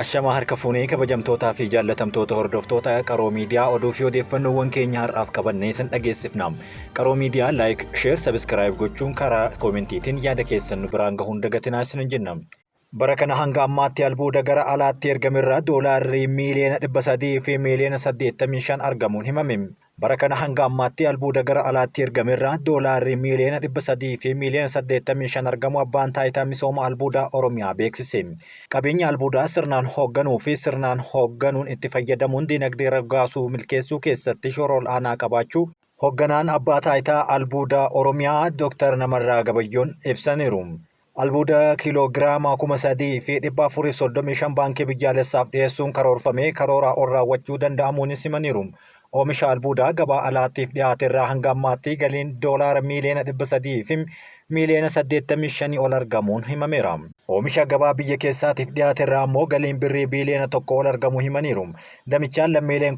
Ashamaa harka fuunee kabajamtootaa fi jaallatamtoota hordoftoota Qaroo Miidiyaa, oduu fi odeeffannoowwan keenya har'aaf qabannee isin dhageessifna. Qaroo Miidiyaa like, share, subscribe gochuun karaa koomentiitiin yaada keessan nu biraan gahuun dagatinaa isin jenna. Bara kana hanga ammaatti albuuda gara alaatti ergamerraa doolaarri miiliyoona 300 fi miiliyoona 85 argamuun himame. Bara kana hanga ammaatti albuuda gara alaatti ergamerraa doolaarri miiliyoona 300 fi miiliyoona 85 argamu Abbaan Taayitaa Misooma Albuudaa Oromiyaa beeksise. Qabeenya albuudaa sirnaan hoogganuu fi sirnaan hoogganuun itti fayyadamuun dinagdee raggaasuu milkeessuu keessatti shoora ol'aanaa qabaachuu hoogganaan Abbaa Taayitaa Albuudaa Oromiyaa Dr. Namarraa Gabayyoon ibsaniiru. Albuuda kiiloogiraama 3,435 baankii biyyaalessaaf dhiyeessuun karoorfamee karoora ol raawwachuu danda'amuunis himaniiru. Oomisha albuudaa gabaa alaattiif dhiyaate irraa hanga ammaatti galiin doolaara miiliyoona 300 fi miiliyoona 85 ol argamuun himameera. Oomisha gabaa biyya keessaatiif dhiyaate irraa ammoo galiin birrii biiliyoona 1 ol argamu himaniiru. Damichaan lammiileen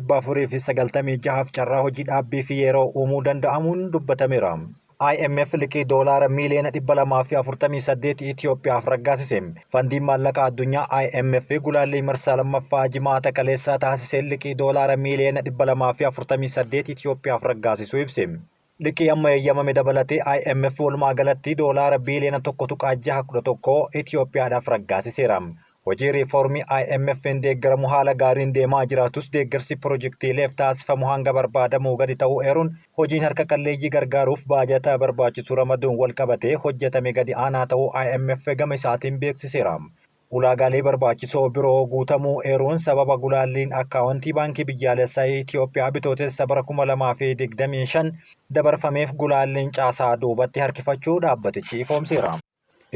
47,496f carraa hojii dhaabbii fi yeroo uumuu danda'amuun dubbatameera. IMF liqii doolaara miiliyoona 248 Itoophiyaaf raggaasise. Fandiin Maallaqa Addunyaa IMF gulaallii marsaa lammaffaa Jimaata kaleessaa taasiseen liqii doolaara miiliyoona 248 Itoophiyaaf raggaasisuu ibse. Liqii amma eeyyamame dabalatee IMF walumaa galatti doolaara biiliyoona 1.611 Itoophiyaadhaaf raggaasiseera. Hojii riifoormii IMF'n deeggaramu haala gaariin deemaa jiraatus, deeggarsi pirojektiileef taasifamu hanga barbaadamuu gadi ta'uu eeruun, hojiin harka qalleeyyii gargaaruuf baajata barbaachisu ramaduun walqabatee hojjetame gadi aanaa ta'uu IMF gama isaatiin beeksiseera. Ulaagaalee barbaachisoo biroo guutamuu eeruun, sababa gulaalliin akkaawuntii Baankii Biyyaalessaa Itiyoophiyaa Bitootessa bara 2025 dabarfameef gulaalliin caasaa duubatti harkifachuu dhaabbatichi ifoomseera.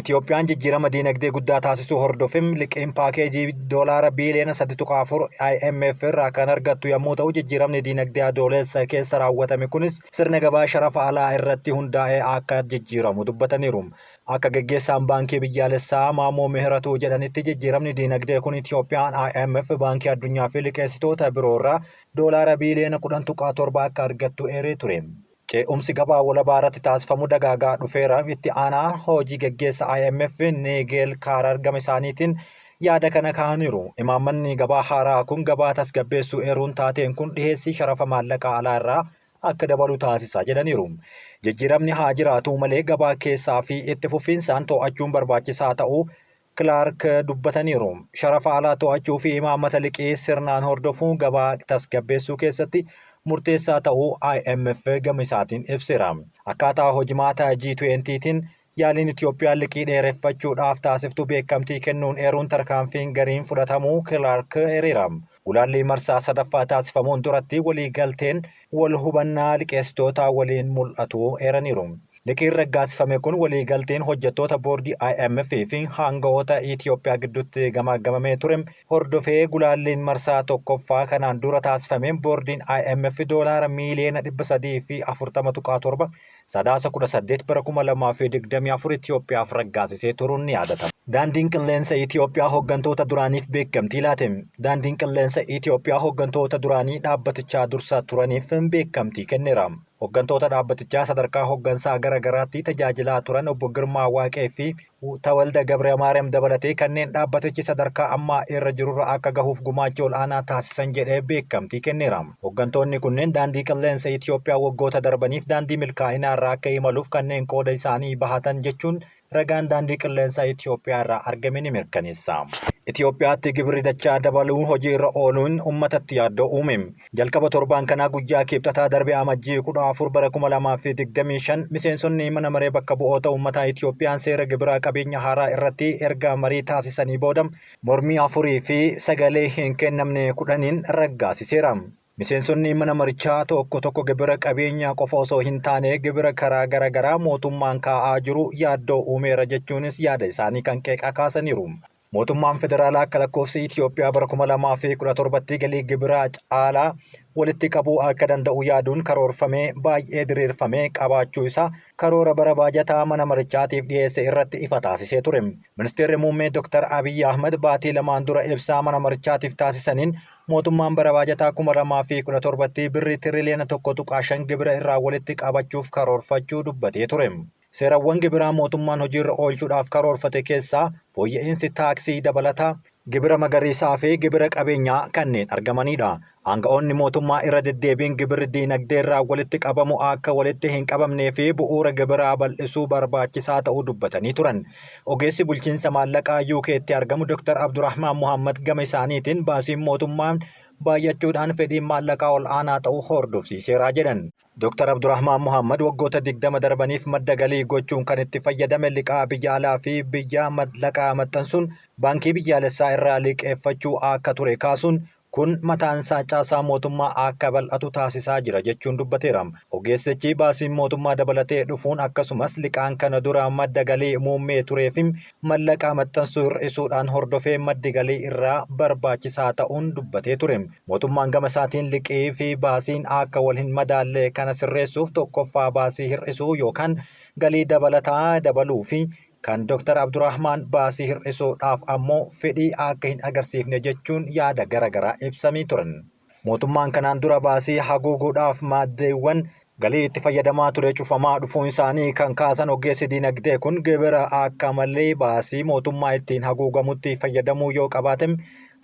Itiyoophiyaan jijjiirama diinagdee guddaa taasisuu hordofee liqiin paakeejii doolaara biiliyoona 3.4 IMF irraa kan argattu yommuu ta'u, jijjiiramni diinagdee Adoolessa keessa raawwatame kunis sirna gabaa sharafa alaa irratti hundaa'ee akka jijjiiramu dubbataniiru. Akka geggeessaan Baankii Biyyaalessaa Maammoo Mihiratuu jedhanitti, jijjiiramni diinagdee kun Itiyoophiyaan IMF, Baankii Addunyaa fi liqeessitoota biroo irraa doolaara biiliyoona 10.7 akka argattu eeree ture. Ce'umsi gabaa walabaa irratti taasifamu dagaagaa dhufeera. Itti aanaa hojii geggeessa IMF Nigeel Kaarar gama isaaniitiin yaada kana kaa'aniiru. Imaammanni gabaa haaraa kun gabaa tasgabbeessuu eeruun, taateen kun dhiheessii sharafa maallaqaa alaa irraa akka dabalu taasisa jedhaniiru. Jijjiiramni haa jiraatu malee gabaa keessaa fi itti fufiinsaan to'achuun barbaachisaa ta'uu Kilaark dubbataniiru. Sharafa alaa to'achuu fi imaammata liqii sirnaan hordofuu gabaa tasgabbeessuu keessatti murteessaa ta'uu IMF gama isaatiin ibseera. Akkaataa hojimaata G20tiin yaaliin Itiyoophiyaan liqii dheereffachuudhaaf taasiftu beekamtii kennuun eeruun, tarkaanfiin gariin fudhatamuu Kilaark eereera. Gulaallii marsaa sadaffaa taasifamuun duratti waliigalteen wal hubannaa liqeessitootaa waliin mul'atuu eeraniiru. Liqiin raggaasifame kun waliigalteen hojjettoota boordii IMF fi haanga'oota Itiyoophiyaa gidduutti gamaaggamamee ture hordofee gulaalliin marsaa tokkoffaa kanaan dura taasifameen boordiin IMF doolaara miiliyoona 340.7 Sadaasa 18 bara 2024 Itiyoophiyaaf raggaasisee turuun ni yaadatama. Daandiin Qilleensa Itiyoophiyaa hoggantoota duraaniif beekamtii laate. Daandiin Qilleensa Itiyoophiyaa hoggantoota duraanii dhaabbatichaa dursa turaniif beekamtii kenneera. Hoggantoota dhaabbatichaa sadarkaa hoggansaa gara garaatti tajaajilaa turan Obbo Girmaa Waaqee fi Tawalda Gabramaariyaam dabalatee kanneen dhaabbatichi sadarkaa ammaa irra jirurra akka gahuuf gumaacha ol'aanaa taasisan jedhee beekamtii kenneera. Hoggantoonni kunneen Daandii Qilleensa Itiyoophiyaa waggoota darbaniif daandii milkaa'inaarra akka imaluuf kanneen qooda isaanii bahatan jechuun ragaan Daandii Qilleensaa Itiyoophiyaa irraa argame ni mirkaneessa. Itiyoophiyaatti gibirri dachaa dabaluun hojii irra ooluun uummatatti yaaddoo uume. Jalqaba torbaan kanaa guyyaa Kibxataa darbe Amajjii 14 bara 2025 miseensonni mana maree bakka bu'oota uummataa Itiyoophiyaan seera gibiraa qabeenya haaraa irratti erga marii taasisanii booda mormii afurii fi sagalee hin kennamne 10n raggaasiseera. Miseensonni mana marichaa tokko tokko gibira qabeenyaa qofa osoo hin taane gibira karaa gara garaa mootummaan kaa'aa jiru yaaddoo uumeera jechuunis yaada isaanii kan qeeqaa kaasaniiru. Mootummaan federaalaa akka lakkoofsa Itiyoophiyaa bara 2017tti galii gibiraa caalaa walitti qabuu akka danda'u yaaduun karoorfamee baay'ee diriirfamee qabaachuu isaa karoora bara baajataa mana marichaatiif dhiyeesse irratti ifa taasisee ture. Ministeerri Muummee Dr. Abiyyi Ahmad baatii lamaan dura ibsaa mana marichaatiif taasisaniin mootummaan bara baajataa 2017tti birrii tiriliyoona 1.5 gibira irraa walitti qabachuuf karoorfachuu dubbatee ture. Seerawwan gibiraa mootummaan hojiirra oolchuudhaaf karoorfate keessaa fooyya'iinsi taaksii dabalataa, gibira magariisaa fi gibira qabeenyaa kanneen argamanidha. Aanga'oonni mootummaa irra deddeebiin gibirri diinagdeerraa walitti qabamu akka walitti hin qabamnee fi bu'uura gibiraa bal'isuu barbaachisaa ta'uu dubbatanii turan. Ogeessi bulchiinsa maallaqaa UK'tti argamu Dr. Abdurrahmaan Muhammad gama isaaniitiin baasiin mootummaan baay'achuudhaan fedhiin maallaqaa ol aanaa ta'uu hordofsiiseera jedhan. Dr. Abdurrahmaan Muhammad waggoota 20 darbaniif madda galii gochuun kan itti fayyadame liqaa biyya alaa fi biyya mallaqaa maxxansuun baankii biyyaalessaa irraa liqeeffachuu akka ture kaasuun, kun mataansaa caasaa mootummaa akka bal'atu taasisaa jira jechuun dubbateera. Ogeessichi baasiin mootummaa dabalatee dhufuun akkasumas liqaan kana dura madda galii muummee turee fi mallaqaa maxxansuu hir'isuudhaan hordofee maddi galii irraa barbaachisaa ta'uun dubbatee ture. Mootummaan gama isaatiin liqii fi baasiin akka wal hin madaalle kana sirreessuuf tokkoffaa baasii hir'isuu yookaan galii dabalataa dabaluu fi kan Dr. Abdurrahmaan baasii hir'isuudhaaf ammoo fedhii akka hin agarsiifne jechuun yaada gara garaa ibsamii turan. Mootummaan kanaan dura baasii haguuguudhaaf maddeewwan galii itti fayyadamaa ture cufamaa dhufuun isaanii kan kaasan ogeessi diinagdee kun, gibira akka malee baasii mootummaa ittiin haguugamutti fayyadamuu yoo qabaate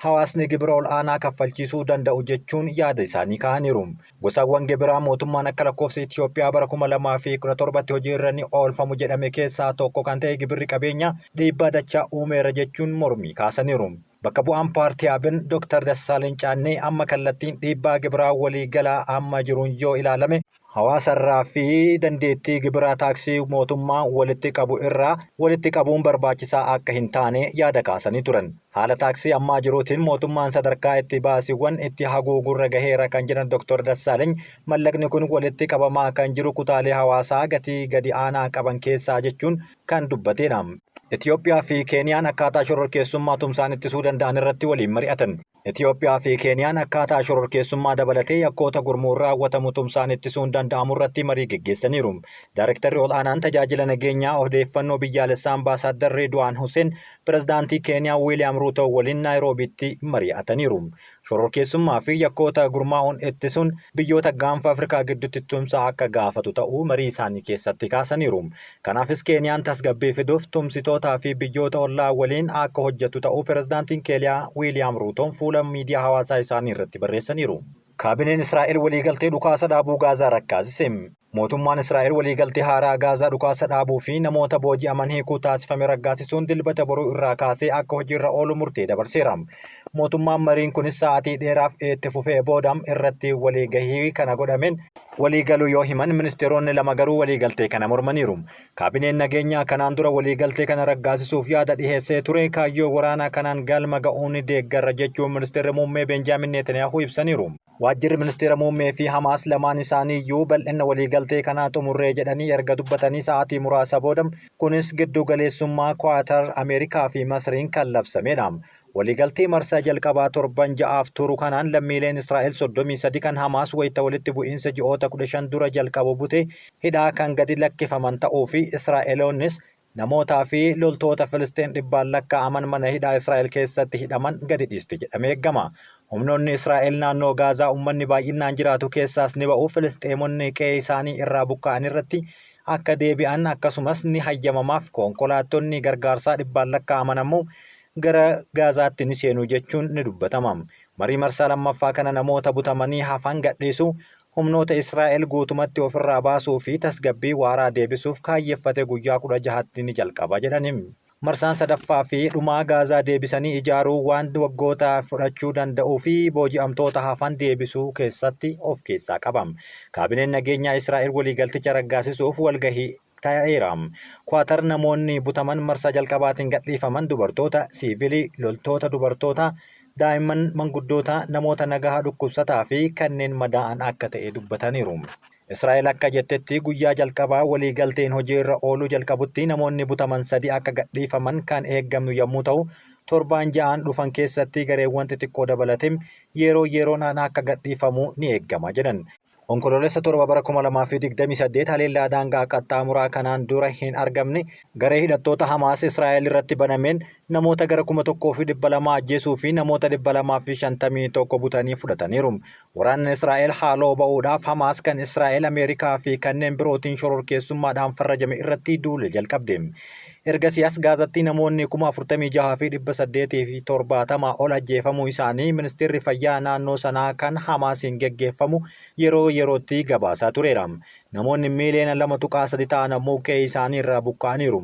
hawaasni gibira ol aanaa kaffalchiisuu danda'u jechuun yaada isaanii kaa'aniiru. Gosawwan gibiraa mootummaan akka lakkoofsa Itoophiyaa bara 2017tti hojii irra ni oolfamu jedhame keessaa tokko kan ta'e gibirri qabeenyaa dhiibbaa dachaa uumeera jechuun mormii kaasaniiru. Bakka bu'aan paartii Abin Dr. Dassaaleny Caannee amma kallattiin dhiibbaa gibiraa waliigalaa amma jiruun yoo ilaalame hawaasarraa fi dandeettii gibiraa taaksii mootummaa walitti qabu irraa walitti qabuun barbaachisaa akka hin taane yaada kaasanii turan. Haala taaksii ammaa jiruutiin mootummaan sadarkaa itti baasiiwwan itti haguugurra gaheera kan jedhan Dr. Dassaaleny, mallaqni kun walitti qabamaa kan jiru kutaalee hawaasaa gatii gadi aanaa qaban keessaa jechuun kan dubbatedha. Itoophiyaa fi Keeniyaan akkaataa shororkeessummaa tumsaan ittisuu danda'an irratti waliin mari'atan. Itoophiyaa fi Keeniyaan akkaataa shororkeessummaa dabalatee yakkoota gurmuun raawwatamu tumsaan ittisuun danda'amu irratti marii geggeessaniiru. Daarektarri ol'aanaan tajaajila nageenyaa odeeffannoo biyyaalessaa Ambaasaaddar Reedwaan Hussein pirezidaantii Keeniyaa Wiiliyaam Ruutoo waliin Naayiroobiitti mari'ataniiru. Shororkeessummaa fi yakkoota gurmaa'uun ittisuun biyyoota gaanfa Afrikaa gidduutti tumsa akka gaafatu ta'uu marii isaanii keessatti kaasaniiru. Kanaafis Keeniyaan tasgabbii fiduuf tumsitootaa fi biyyoota ollaa waliin akka hojjettu ta'uu pirezidaantiin Keeniyaa Wiiliyaam Ruutoon fuula miidiyaa hawaasaa isaanii irratti barreessaniiru. Kaabineen Israa'el waliigaltee dhukaasa dhaabuu Gaazaa raggaasise. Mootummaan Israa'el waliigaltee haaraa Gaazaa dhukaasa dhaabuu fi namoota booji'aman hiikuu taasifame raggaasisuun Dilbata boruu irraa kaasee akka hojiirra oolu murtee dabarseera. Mootummaan mariin kunis sa'aatii dheeraaf itti fufee booda irratti waliigahii kana godhameen waliigaluu yoo himan, ministeeronni lama garuu waliigaltee kana mormaniiru. Kaabineen nageenyaa kanaan dura waliigaltee kana raggaasisuuf yaada dhiheessee ture, kaayyoo waraanaa kanaan galma ga'uun deeggarra jechuun ministeerri muummee Benjaamin Netanyaahuu ibsaniiru. Waajjirri ministeera muummee fi Hamaas lamaan isaanii iyyuu bal'ina waliigaltee kanaa xumurree jedhanii erga dubbatanii sa'aatii muraasa booda, kunis giddu galeessummaa Kwaatar, Ameerikaa fi Masriin kan labsamedha. Waliigaltee marsaa jalqabaa torban 6f turu kanaan lammiileen Israa'el 33 kan Hamaas wayita walitti bu'iinsa ji'oota 15 dura jalqabu bute hidhaa kan gadi lakkifaman ta'uu fi Israa'eloonnis namootaa fi loltoota Filisxeen dhibbaan lakkaa'aman mana hidhaa Israa'el keessatti hidhaman gadi dhiisti jedhamee eegama. Humnoonni Israa'el naannoo Gaazaa uummanni baay'inaan jiraatu keessaas ni ba'u, Filisxeemonni qe'ee isaanii irraa buqqa'an irratti akka deebi'an akkasumas ni hayyamamaaf, konkolaattonni gargaarsaa dhibbaan lakkaa'aman ammoo gara Gaazaatti ni seenu jechuun ni dubbatama. Marii marsaa lammaffaa kana namoota butamanii hafan gadhiisuu, humnoota Israa'el guutumatti ofirraa baasuu fi tasgabbii waaraa deebisuuf kaayyeffate guyyaa 16tti ni jalqaba jedhani. Marsaan sadaffaa fi dhumaa Gaazaa deebisanii ijaaruu waan waggoota fudhachuu danda'uu fi booji'amtoota hafan deebisuu keessatti of keessaa qaba. Kaabineen nageenyaa Israa'el waliigalticha raggaasisuuf walgahii ta'eera. Kwaatar namoonni butaman marsaa jalqabaatiin gadhiifaman dubartoota, siivilii, loltoota dubartoota, daa'imman, manguddoota, namoota nagahaa dhukkubsataa fi kanneen madaa'an akka ta'e dubbataniiru. Israa'el akka jettetti guyyaa jalqabaa waliigalteen hojii irra ooluu jalqabutti namoonni butaman sadi akka gadhiifaman kan eeggamnu yommuu ta'u, torbaan 6n dhufan keessatti gareewwan xixiqqoo dabalatee yeroo yeroon akka gadhiifamu ni eeggama jedhan. Onkoloolessa 7 bara 2028 haleellaa daangaa qaxxaamuraa kanaan dura hin argamne garee hidhattoota Hamaas Israa'el irratti banameen namoota gara 1,200 ajjeesuu fi namoota 251 butanii fudhataniiru. Waraanni Israa'el haaloo ba'uudhaaf Hamaas kan Israa'el, Ameerikaa fi kanneen birootiin shororkeessummaadhaan farrajame irratti duule jalqabde. Ergasii as Gaazatti namoonni 46,870 ol ajjeefamuu isaanii ministeerri fayyaa naannoo sanaa kan Hamaasiin geggeeffamu yeroo yerootti gabaasaa tureera. Namoonni miiliyoona 2.3 ta'an ammoo qe'ee isaanii irraa buqqa'aniiru.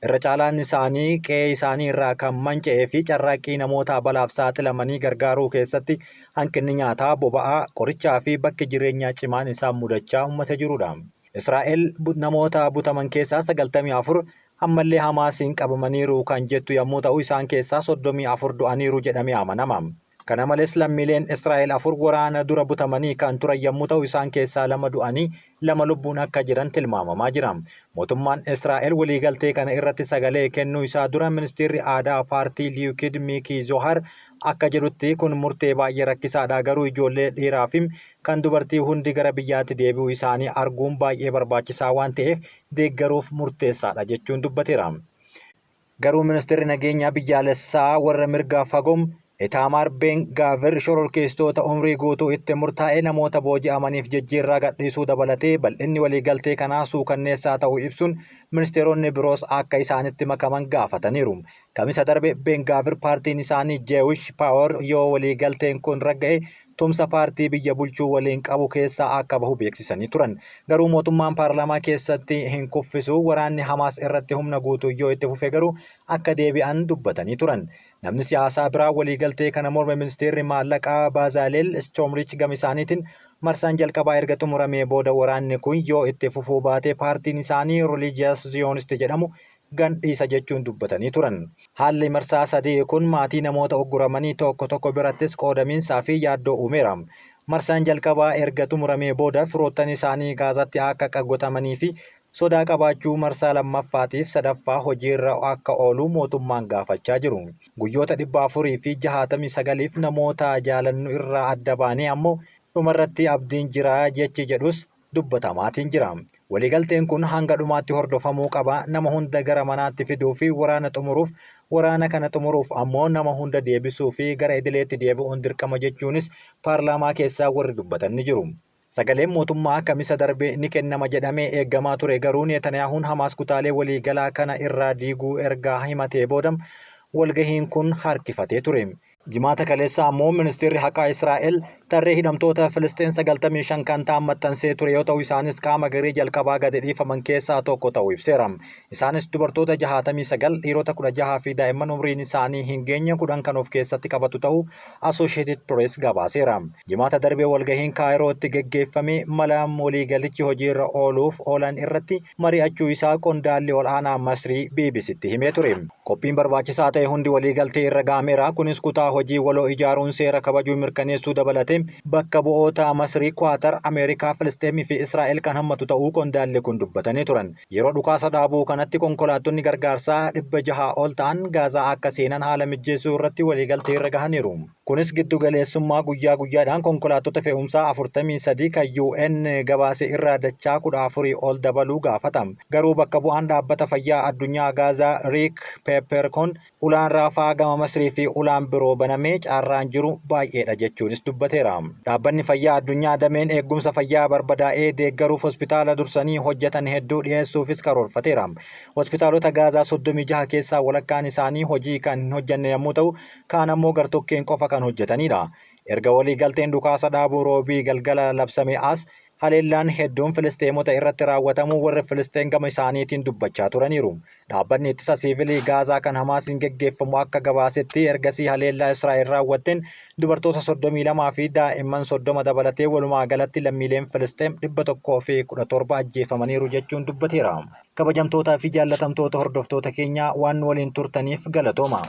Irra caalaan isaanii qe'ee isaanii irraa kan manca'ee fi carraaqqii namoota balaaf saaxilamanii gargaaruu keessatti hanqinni nyaataa, boba'aa, qorichaa fi bakki jireenyaa cimaan isaan mudachaa uummata jirudha. Israa'el namoota butaman keessaa 94 ammallee Hamaasiin qabamaniiru kan jettu yommuu ta'u, isaan keessaa 34 du'aniiru jedhamee amanama. Kana malees lammiileen Israa'el 4 waraana dura butamanii kan turan yommuu ta'u, isaan keessaa 2 du'anii 2 lubbuun akka jiran tilmaamamaa jira. Mootummaan Israa'el waliigaltee kana irratti sagalee kennuu isaa dura ministeerri aadaa paartii Liikid Miikii Zohar akka jedhutti kun murtee baay'ee rakkisaadha, garuu ijoollee dhiiraa fi kan dubartii hundi gara biyyaatti deebi'uu isaanii arguun baay'ee barbaachisaa waan ta'eef deeggaruuf murteessaadha jechuun dubbateera. Garuu ministeerri nageenyaa biyyaalessaa warra mirgaa fagoom Itaamaar Ben Gaavir shororkeessitoota umrii guutuu itti murtaa'e namoota booji'amaniif jijjiirraa gadhiisuu dabalatee bal'inni waliigaltee kanaa suukanneessaa ta'uu ibsuun ministeeronni biroos akka isaanitti makaman gaafataniiru. Kamisa darbe Ben Gaavir paartiin isaanii Jewish Power yoo waliigalteen kun ragga'e tumsa paartii biyya bulchuu waliin qabu keessaa akka bahu beeksisanii turan. Garuu mootummaan paarlaamaa keessatti hin kuffisu, waraanni Hamaas irratti humna guutuu yoo itti fufe garuu akka deebi'an dubbatanii turan. Namni siyaasaa biraa waliigaltee kana morme ministeerri maallaqaa Baazaaleel Smotrich gama isaaniitiin marsaan jalqabaa erga xumuramee booda waraanni kun yoo itti fufuu baate paartiin isaanii Religious Zionist jedhamu gadhiisa jechuun dubbatanii turan. Haalli marsaa sadii kun maatii namoota ugguramanii tokko tokko birattis qoodamiinsaa fi yaaddoo uumeera. Marsaan jalqabaa erga xumuramee booda firoottan isaanii Gaazatti akka qagotamanii fi sodaa qabaachuu marsaa lammaffaatiif sadaffaa hojiirra akka oolu mootummaan gaafachaa jiru. Guyyoota 469f namoota jaalannu irraa adda baanee ammoo dhumarratti abdiin jira jechi jedhus dubbatamaatiin jira. Waliigalteen kun hanga dhumaatti hordofamuu qaba. Nama hunda gara manaatti fiduu fi waraana xumuruuf, waraana kana xumuruuf ammoo nama hunda deebisuu fi gara idileetti deebi'uun dirqama jechuunis paarlaamaa keessaa warri dubbatan ni jiru. Sagaleen mootummaa kamisa darbe ni kennama jedhamee eeggamaa ture, garuu Netaniyaahuun Hamaas kutaalee waliigalaa kana irraa diiguu erga himatee booda walgahiin kun harkifatee ture. Jimaata kaleessaa ammoo ministeerri haqaa Israa'el tarree hidhamtoota Filisxeen 95 kan ta'an maxxansee ture yoo ta'u, isaanis qaama garee jalqabaa gadi dhiifaman keessaa tokko ta'uu ibseera. Isaanis dubartoota 69, dhiirota 16 fi daa'imman umriin isaanii hin geenye 10 kan of keessatti qabatu ta'uu Associated Press gabaaseera. Jimaata darbee walgahiin Kaayirootti geggeeffame mala waliigalichi hojiirra ooluuf oolan irratti mari'achuu isaa qondaalli ol'aanaa Masrii BBCtti himee ture. Qophiin barbaachisaa ta'e hundi waliigaltee irra ga'ameera. Kunis kutaa hojii waloo ijaaruun seera kabajuu mirkaneessuu dabalatee bakka bu'oota Masrii, Kwaatar, Ameerikaa, Filisxeemii fi Israa'el kan hammatu ta'uu qondaalli kun dubbatanii turan. Yeroo dhukaasa dhaabuu kanatti konkolaattonni gargaarsaa 600 ol ta'an Gaazaa akka seenan haala mijjeessuu irratti waliigaltee irra gahaniiru. Kunis giddu galeessummaa guyyaa guyyaadhaan konkolaattota fe'umsaa 43 kan UN gabaase irraa dachaa 14 ol dabaluu gaafata. Garuu bakka bu'aan dhaabbata fayyaa addunyaa Gaazaa Riik Peeperkoon ulaan Raafaa gama Masrii fi ulaan biroo banamee carraan jiru baay'eedha jechuunis dubbateera. Dhaabbanni fayyaa addunyaa dameen eegumsa fayyaa barbadaa'ee deeggaruuf hospitaala dursanii hojjetan hedduu dhiyeessuufis karoorfateera. Hospitaalota Gaazaa 36 keessaa walakkaan isaanii hojii kan hin hojjenne yommuu ta'u, kaan ammoo gartokkeen qofa kan hojjetanidha. Erga waliigalteen dhukaasa dhaabuu Roobii galgala labsame as haleellaan hedduun Filisxeemota irratti raawwatamuu warri Filisxeen gama isaaniitiin dubbachaa turaniiru. Dhaabbanni ittisa siivilii Gaazaa kan Hamaasiin geggeeffamu akka gabaasetti ergasii haleellaa Israa'el raawwatteen dubartoota 32 fi daa'imman 30 dabalatee walumaa galatti lammiileen Filisxeem 117 ajjeefamaniiru jechuun dubbateera. Kabajamtootaa fi jaallatamtoota hordoftoota keenyaa waan nu waliin turtaniif galatooma.